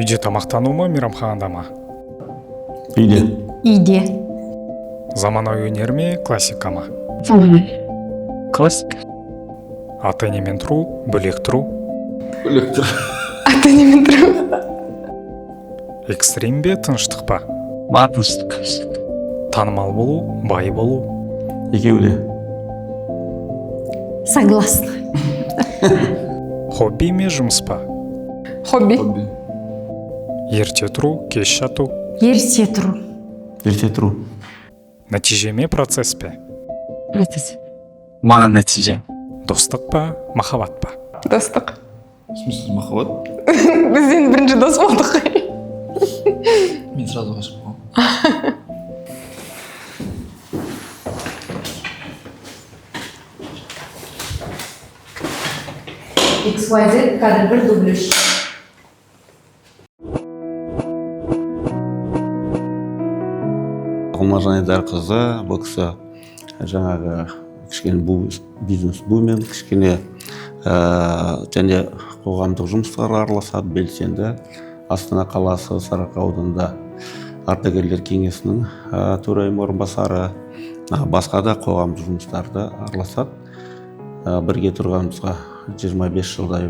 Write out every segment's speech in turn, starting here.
Үйде тамақтану ма, мейрамханада ма? Үйде. Үйде. Заманауи өнер ме, классика ма? Классика. Ата енемен тұру, бөлек тұру? Бөлек тұр. Ата енемен тұру. Экстрим бе, тыныштық па? Тыныштық. Танымал болу, бай болу? Екеуі де. Согласна. Хобби ме, жұмыс па? Хобби. Хобби. Ерте тұру, кеш жату? Ерте тұру. Ерте тұру. Нәтиже ме, процесс пе? Процесс. Маған нәтиже. Достық па, махаббат па? Достық. В смысле махаббат? Біз енді бірінші дос болдық қой. Мен сразу ғашық болғанмын. XYZ кадр 1 дубль 3. Ғұлмажан Айдарқызы, бұл кісі жаңағы кішкене бизнес бумен, кішкене және қоғамдық жұмыстарға араласады, белсенді. Астана қаласы Сарыарқа ауданында ардагерлер кеңесінің төрайым орынбасары, басқа да қоғамдық жұмыстарда араласады. Бірге тұрғанымызға 25 жылдай,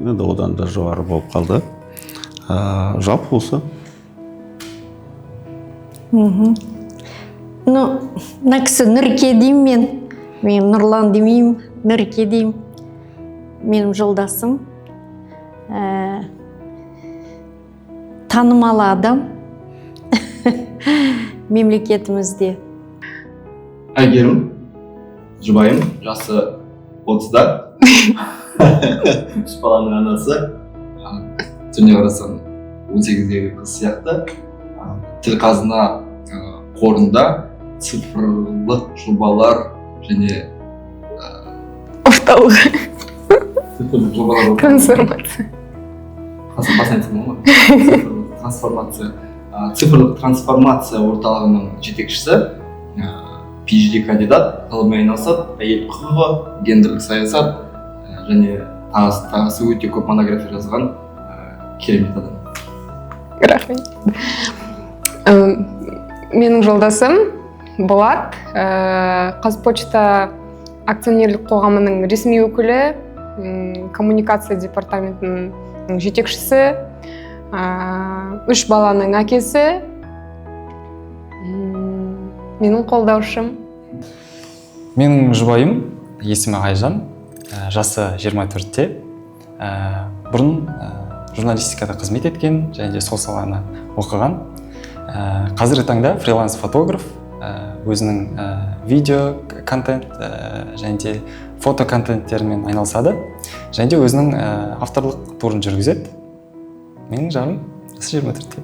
енді одан да жоғары болып қалды. Жалпы осы. Ну, мына кісі Нұрке деймін мен. Мен Нұрлан демеймін, Нұрке деймін. Менің жолдасым. Танымал адам мемлекетімізде. Әйгерім, жұбайым, жасы 30-да. Үш баланың анасы. Түріне қарасаң 18-дегі қыз сияқты. Тіл қазына қорында цифрлық жобалар және Орталық. Цифрлық жобалар Трансформация. Басын айтсам болады ма? Цифрлық трансформация. Цифрлық трансформация орталығының жетекшісі, PhD кандидат, ғылыммен айналысады, әйел құқығы, гендерлік саясат, және тағысы өте көп монография жазған, керемет адам. Рахмет. Менің жолдасым Болат, Қазпочта акционерлік қоғамының ресми өкілі, коммуникация департаментінің жетекшісі, 3 баланың әкесі, менің қолдаушым. Менің жұбайым есімі Айжан, жасы 24-те. Бұрын журналистикада қызмет еткен және де сол саланы оқыған. Қазіргі таңда фриланс фотограф, өзінің видео контент және де фото контенттерімен айналысады және де өзінің авторлық турын жүргізеді. Менің жарым жасы 24-те.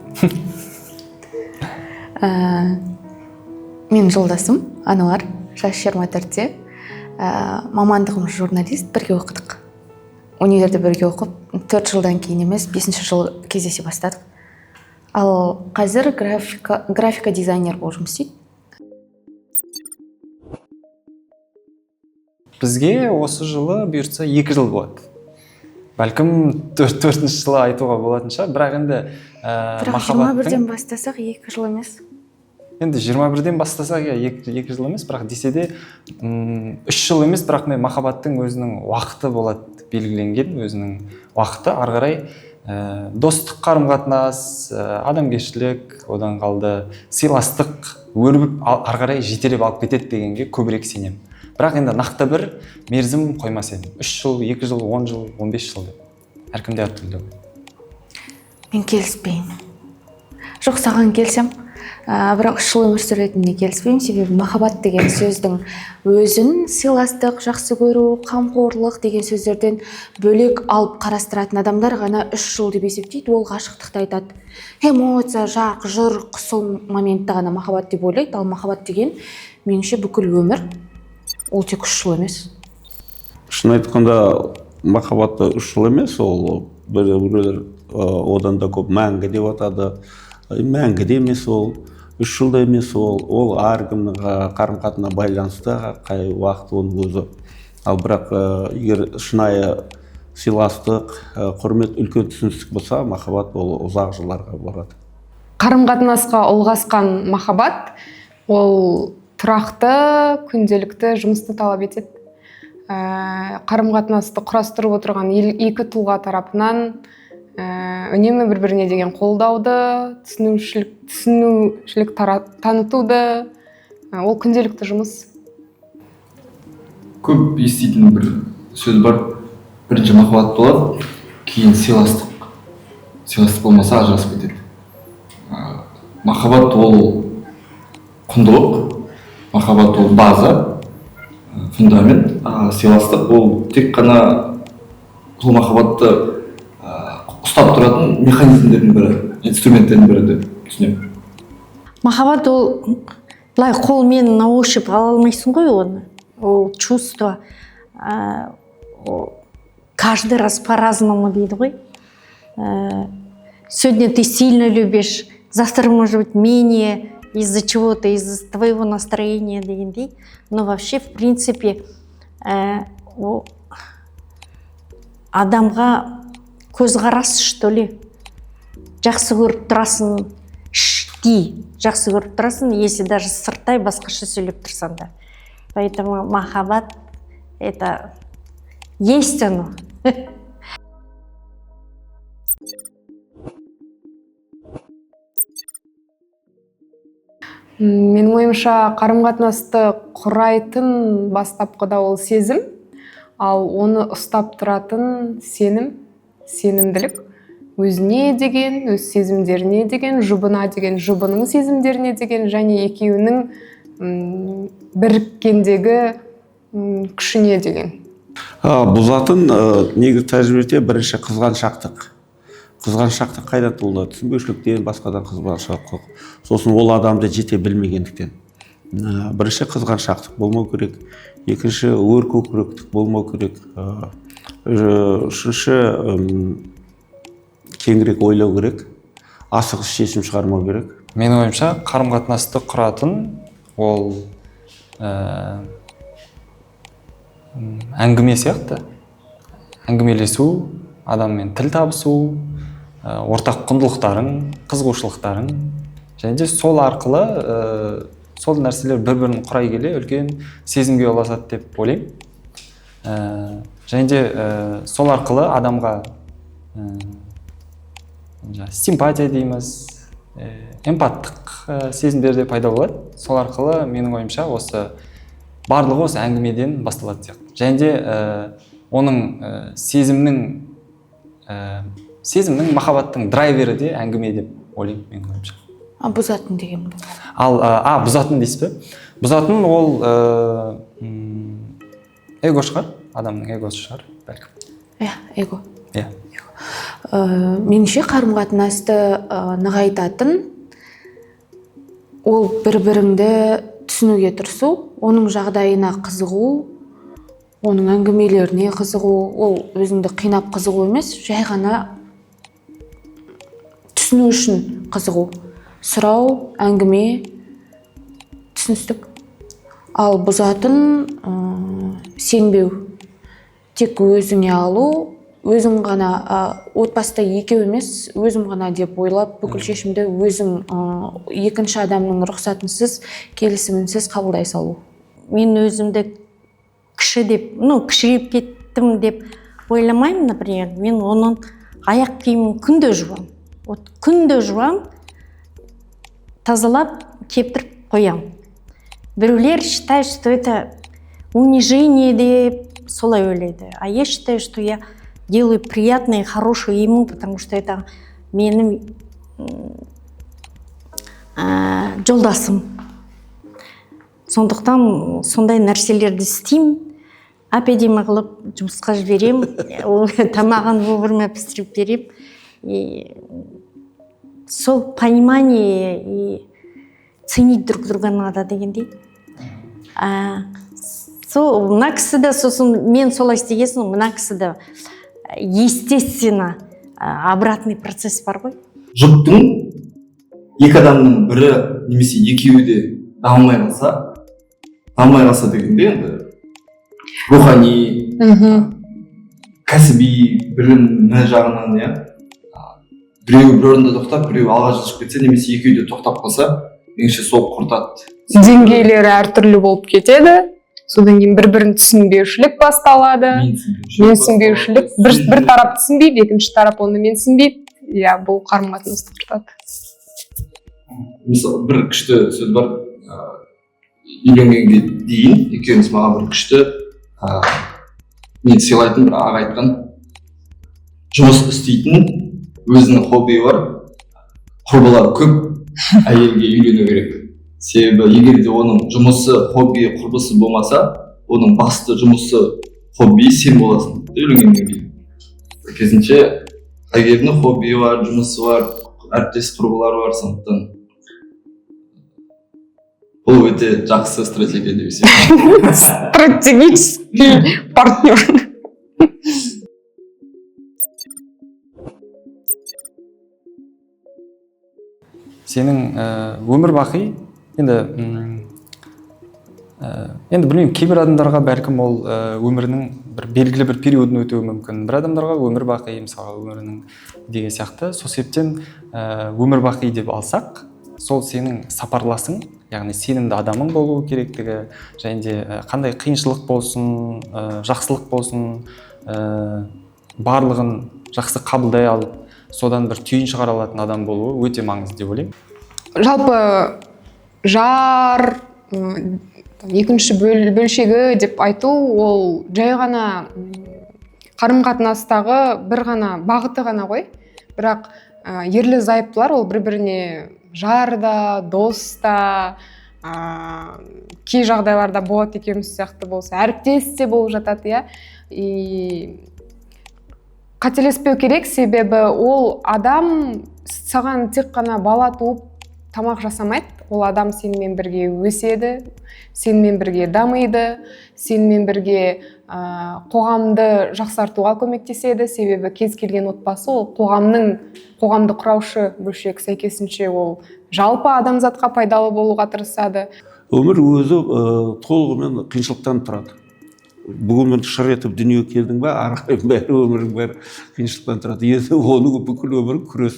Менің жолдасым Ануар, жасы 24-те. Мамандығым журналист, бірге оқыдық. Универде бірге оқып, 4 жылдан кейін емес, 5 жыл кездесе бастадық. Ал қазір графика дизайнер болып жұмыс істейді. Бізге осы жылы бұйыртса 2 жыл болады. Бәлкім төртінші жылы айтуға болатын шығар, бірақ енді, Бірақ махаббаттың 21-ден бастасақ 2 жыл емес. Енді 21-ден бастасақ, иә, 2 жыл емес, бірақ десе де, 3 жыл емес, бірақ мен махаббаттың өзінің уақыты болады белгіленген, өзінің уақыты ары қарай, достық қарым-қатынас, адамгершілік, одан қалды сыйластық өрбіп ары қарай жетелеп алып кетеді дегенге көбірек сенемін. Бірақ енді нақты бір мерзім қоймас едім. 3 жыл, 2 жыл, 10 жыл, 15 жыл деп. Әркімде әртүрлі. Мен келіспеймін. Жоқ, саған келсем, бірақ 3 жыл өмір сүретініне келіспеймін, себебі махаббат деген сөздің өзін сыйластық, жақсы көру, қамқорлық деген сөздерден бөлек алып қарастыратын адамдар ғана 3 жыл деп есептейді, ол ғашықтықты айтады. Эмоция, жақ, жыр, сол моментті ғана махаббат деп ойлайды, ал махаббат деген меніңше бүкіл өмір, ол тек 3 жыл емес. Шын айтқанда, махаббатты 3 жыл емес, ол біреулер, одан да көп мәңгі деп атады. Мәңгі де емес ол, 3 жыл да емес ол, ол әркімнің қарым-қатынасына байланысты қай уақыт оның өзі. Ал бірақ, егер шынайы Сыйластық, құрмет, үлкен түсіністік болса, махаббат ол ұзақ жылдарға барады. Қарым-қатынасқа ұлғасқан махаббат ол тұрақты, күнделікті жұмысты талап етеді. Қарым-қатынасты құрастырып отырған екі тұлға тарапынан үнемі бір-біріне деген қолдауды, түсінушілік танытуды, ол күнделікті жұмыс. Көп еститін бір сөз бар: бірінші махаббат болады, кейін сыйластық. Сыйластық болмаса, ажырасып кетеді. Махаббат ол құндылық, махаббат ол база, фундамент, а сыйластық ол тек қана сол махаббатты ұстап тұратын механизмдердің бірі, инструменттердің бірі деп түсінемін. Махаббат ол былай қолмен на ощупь ала алмайсың ғой оны. Ол чувство, каждый раз по-разному дейді ғой. Сегодня ты сильно любишь, завтра, может быть, менее из-за чего-то, из-за твоего настроения дегендей. Но вообще, в принципе, адамға көзқарас, что ли, жақсы көріп тұрасың, іштей жақсы көріп тұрасың, если даже сырттай басқаша сөйлеп тұрсаң да. Поэтому махаббат это есть оно. Менің ойымша, қарым-қатынасты құрайтын бастапқыда ол сезім, ал оны ұстап тұратын сенім, сенімділік. Өзіне деген, өз сезімдеріне деген, жұбына деген, жұбының сезімдеріне деген және екеуінің біріккендегі күшіне деген. Бұзатын негізі тәжірибеде бірінші қызғаншақтық. Қызғаншақтық қайдан туындады? Түсінбеушіліктен, басқадан қызғаншақтық. Сосын ол адамды жете білмегендіктен. Бірінші қызғаншақтық болмау керек. Екінші өр көкіректік болмау керек. Үшінші кеңірек ойлау керек. Асығыс шешім шығармау керек. Менің ойымша, қарым-қатынасты құратын ол әңгіме сияқты. Әңгімелесу, адаммен тіл табысу, ортақ құндылықтарың, қызығушылықтарың және де сол арқылы сол нәрселер бір-бірін құрай келе үлкен сезімге ұласады деп ойлаймын. Және де сол арқылы адамға симпатия дейміз, эмпаттық сезімдер де пайда болады. Сол арқылы менің ойымша осы барлығы осы әңгімеден басталады сияқты. Және де оның сезімнің, махаббаттың драйвері де әңгіме деп ойлаймын менің ойымша. А бұзатын деген бұл? Ал, бұзатын дейсіз бе? Бұзатын ол эго шығар, адамның эгосы шығар, бәлкім. Иә, эго. Иә. Меніңше, қарым-қатынасты нығайтатын ол бір-біріңді түсінуге тырысу, оның жағдайына қызығу, оның әңгімелеріне қызығу, ол өзіңді қинап қызығу емес, жай ғана түсіну үшін қызығу. Сұрау, әңгіме, түсіністік. Ал бұзатын сенбеу, тек өзіңе алу, өзің ғана, отбасыда екеу емес, өзім ғана деп ойлап, бүкіл шешімді өзің, екінші адамның рұқсатынсыз, келісімінсіз қабылдай салу. Мен өзімді кіші деп, ну, кішірейіп кеттім деп ойламаймын, например. Мен оның аяқ киімін күнде жуамын. Вот күнде жуамын, тазалап, кептіріп қоямын. Біреулер считают, что это унижение деп солай ойлайды. А я считаю, что я делаю приятное и хорошее ему, потому что это менің жолдасым. Сондықтан сондай нәрселерді істеймін, әп-әдемі қылып жұмысқа жіберемін, ол тамағын вовремя пісіріп беремін. И сол понимание и ценить друг друга надо дегендей. Сол мына кісі де сосын мен солай істеген соң мына кісі де, естественно, обратный процесс бар ғой. Жұптың екі адамның бірі немесе екеуі де дамымай қалса, дамымай қалса дегенде енді рухани, Кәсіби білімі жағынан, иә, біреуі бір орында тоқтап, біреуі алға жылжып кетсе, немесе екеуі де тоқтап қалса, меніңше сол құртады. Деңгейлері әртүрлі болып кетеді. Содан кейін бір бірін түсінбеушілік басталады. Менсінбеушілік, бір тарап түсінбейді, екінші тарап оны менсінбейді. Иә, бұл қарым қатынасты құртады. Мысалы, бір күшті сөз бар, үйленгенге дейін екеуміз маған бір күшті, мен сыйлайтын бір аға айтқан: жұмыс істейтін, өзінің хоббиі бар, құрбылары көп әйелге үйлену керек. Себебі егер де оның жұмысы, хоббиі, құрбысы болмаса, оның басты жұмысы, хоббиі сен боласың үйленгеннен кейін. Керісінше, әйелдің хоббиі бар, жұмысы бар, әріптес құрбылары бар, сондықтан бұл өте жақсы стратегия деп есептеймін. Стратегический партнер. Сенің өмір бақи енді, енді білмеймін, кейбір адамдарға бәлкім ол өмірінің бір белгілі бір периодын өтуі мүмкін, бір адамдарға өмір бақи, мысалға, өмірінің деген сияқты. Сол себептен өмір бақи деп алсақ, сол сенің сапарласың, яғни сенімді адамың болуы керектігі, және де қандай қиыншылық болсын, жақсылық болсын, барлығын жақсы қабылдай алып, содан бір түйін шығара алатын адам болуы өте маңызды деп ойлаймын. Жалпы жар, екінші бөлшегі деп айту ол жай ғана қарым-қатынастағы бір ғана бағыты ғана ғой. Бірақ ерлі зайыптылар ол бір-біріне жар да, дос та, кей жағдайларда Болат екеуміз сияқты болса, әріптес те болып жатады, иә. И қателеспеу керек, себебі ол адам саған тек қана бала туып тамақ жасамайды, ол адам сенімен бірге өседі, сенімен бірге дамиды, сенімен бірге қоғамды жақсартуға көмектеседі. Себебі кез келген отбасы ол қоғамды құраушы бөлшек, сәйкесінше ол жалпы адамзатқа пайдалы болуға тырысады. Өмір өзі толығымен қиыншылықтан тұрады. Бүгін мен шыр етіп дүниеге келдің бе, ары қарай бәрі өмірің бәрі қиыншылықтан тұрады. Енді оның бүкіл өмірі күрес.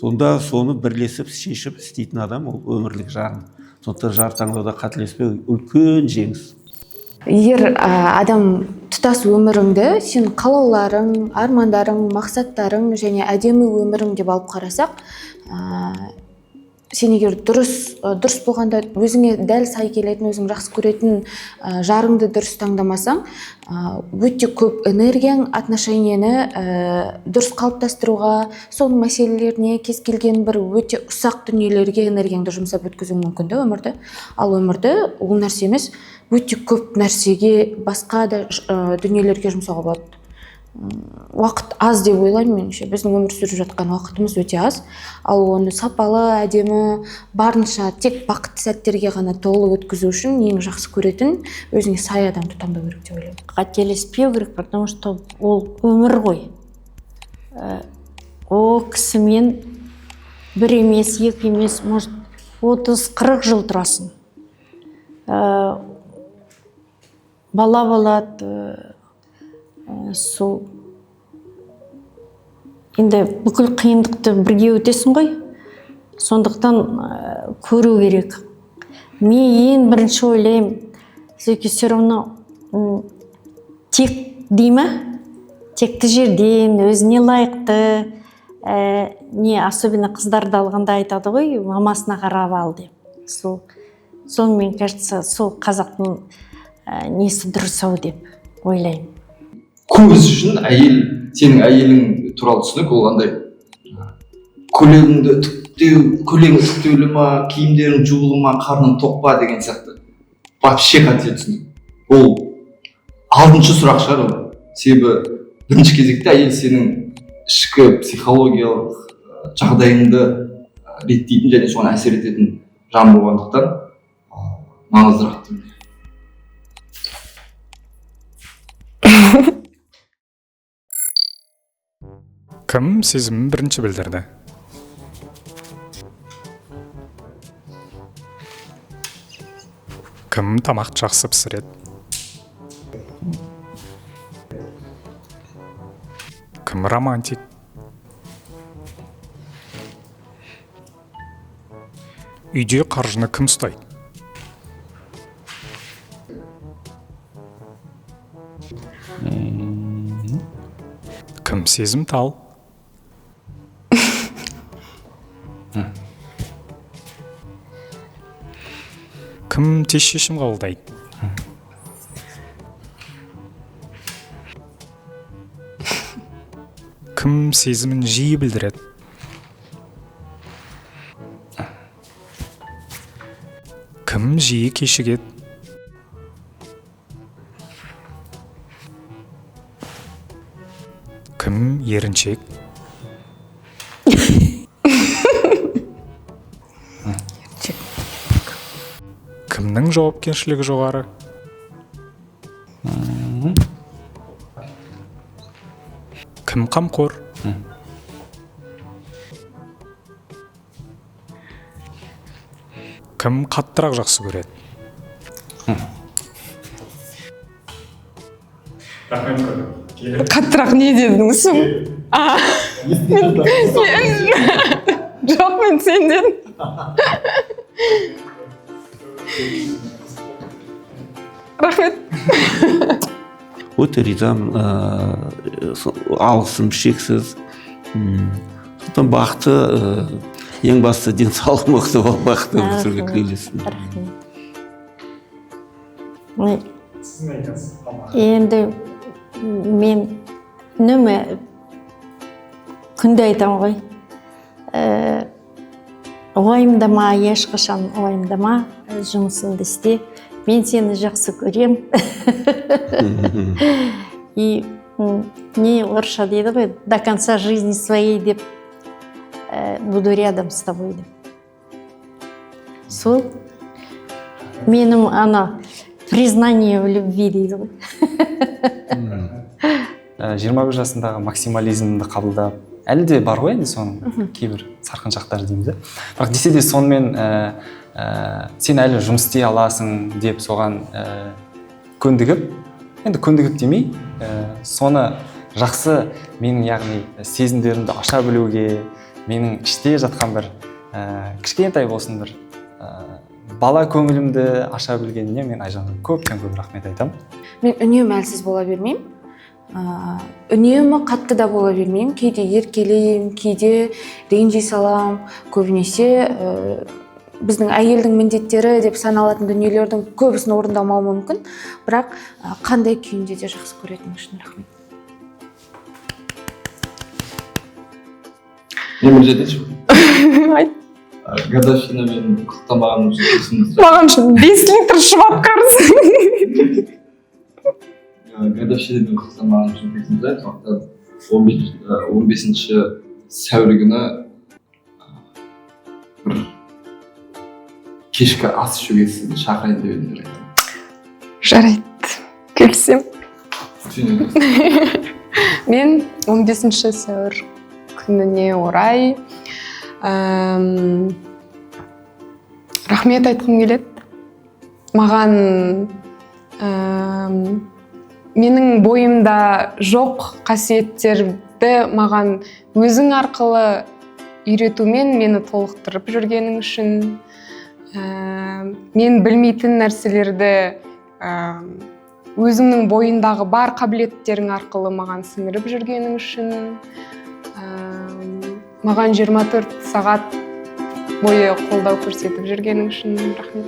Сонда соны бірлесіп шешіп істейтін адам ол өмірлік жарың. Сондықтан жар таңдауда қателеспеу үлкен жеңіс. Егер адам тұтас өміріңді сен қалауларың, армандарың, мақсаттарың және әдемі өмірің деп алып қарасақ, сен егер дұрыс болғанда өзіңе дәл сай келетін, өзің жақсы көретін, жарыңды дұрыс таңдамасаң, өте көп энергияң отношениені дұрыс қалыптастыруға, соның мәселелеріне, кез келген бір өте ұсақ дүниелерге энергияңды жұмсап өткізуің мүмкін де өмірді. Ал өмірді ол нәрсе емес, өте көп нәрсеге, басқа да дүниелерге жұмсауға болады. Уақыт аз деп ойлаймын меніңше. Біздің өмір сүріп жатқан уақытымыз өте аз. Ал оны сапалы, әдемі, барынша тек бақытты сәттерге ғана толы өткізу үшін ең жақсы көретін, өзіңе сай адамды таңдау керек деп ойлаймын. Қателеспеу керек, потому что ол өмір ғой. Ол кісімен бір емес, екі емес, может, 30-40 жыл тұрасың. Бала болады, сол енді бүкіл қиындықты бірге өтесің ғой. Сондықтан көру керек. Мен ең бірінші ойлаймын, все-таки все равно, тек дей ма? Текті жерден, өзіне лайықты, не, особенно қыздарды алғанда айтады ғой, мамасына қарап ал деп. Сол мен кажется, сол қазақтың несі дұрыс ау деп ойлаймын. Көбісі үшін әйел, сенің әйелің туралы түсінік ол андай көйлегіңді үтіктеу, көйлегің үтіктеулі ма, киімдерің жуулы ма, қарның тоқ па деген сияқты. Вообще қате түсінік. Ол алтыншы сұрақ шығар ол. Себебі бірінші кезекте әйел сенің ішкі психологиялық жағдайыңды реттейтін және соған әсер ететін жан болғандықтан маңыздырақ деп ойлаймын. Кім сезімін бірінші білдірді? Кім тамақ жақсы пісіреді? Кім романтик? Үйде қаржыны кім ұстайды? Кім сезімтал? Кім тез шешім қабылдайды? Кім сезімін жиі білдіреді? Кім жиі кешігеді? Кім еріншек? Кімнің жауапкершілігі жоғары? Кім қамқор? Кім қаттырақ жақсы көреді? Қаттырақ не дедіңіз? Жоқ, мен сен дедім. Рахмет. Өте ризамын, алғысым шексіз. Сондықтан бақыты, ең бастысы денсаулық мықты болып бақытты өмір сүруге тілеулеспін. Рахмет. Енді мен үнемі күнде айтамын ғой. Уайымдама, ешқашан уайымдама, жұмысыңды істе. Мен сені жақсы көрем. И не орысша дейді ғой, до конца жизни своей деп, буду рядом с тобой деп. Сол менің ана признание в любви дейді ғой. 21 жасындағы максимализмді қабылдап, әлі де бар ғой енді соның кейбір сарқыншақтары дейміз, бірақ десе де сонымен сен әлі жұмыс істей аласың деп соған көндігіп, енді көндігіп демей, соны жақсы менің яғни сезімдерімді аша білуге, менің іште жатқан бір кішкентай болсын бір бала көңілімді аша білгеніне мен Айжанға көптен көп рахмет айтамын. Мен үнемі әлсіз бола бермеймін. Үнемі қатты да бола бермеймін. Кейде еркелеймін, кейде ренжи салам. Көбінесе біздің әйелдің міндеттері деп саналатын дүниелердің көбісін орындамауым мүмкін. Бірақ қандай күйінде де жақсы көретінім үшін рахмет. Мен бір жерде Айт. Годовщинамен құттықтамағаным үшін. Маған үшін 5 литр шұбат қарыз. Годовщинамен құттықтамағаным үшін кешірім сұраймын. Сондықтан 15 сәуір күні бір кешкі ас ішуге сізді шақырайын деп едім. Жарайды, келісемін. Мен 15 сәуір күніне орай рахмет айтқым келеді. Маған менің бойымда жоқ қасиеттерді маған өзің арқылы үйретумен мені толықтырып жүргенің үшін, мен білмейтін нәрселерді өзіңнің бойындағы бар қабілеттерің арқылы маған сіңіріп жүргенің үшін, маған 24 сағат бойы қолдау көрсетіп жүргенің үшін рахмет.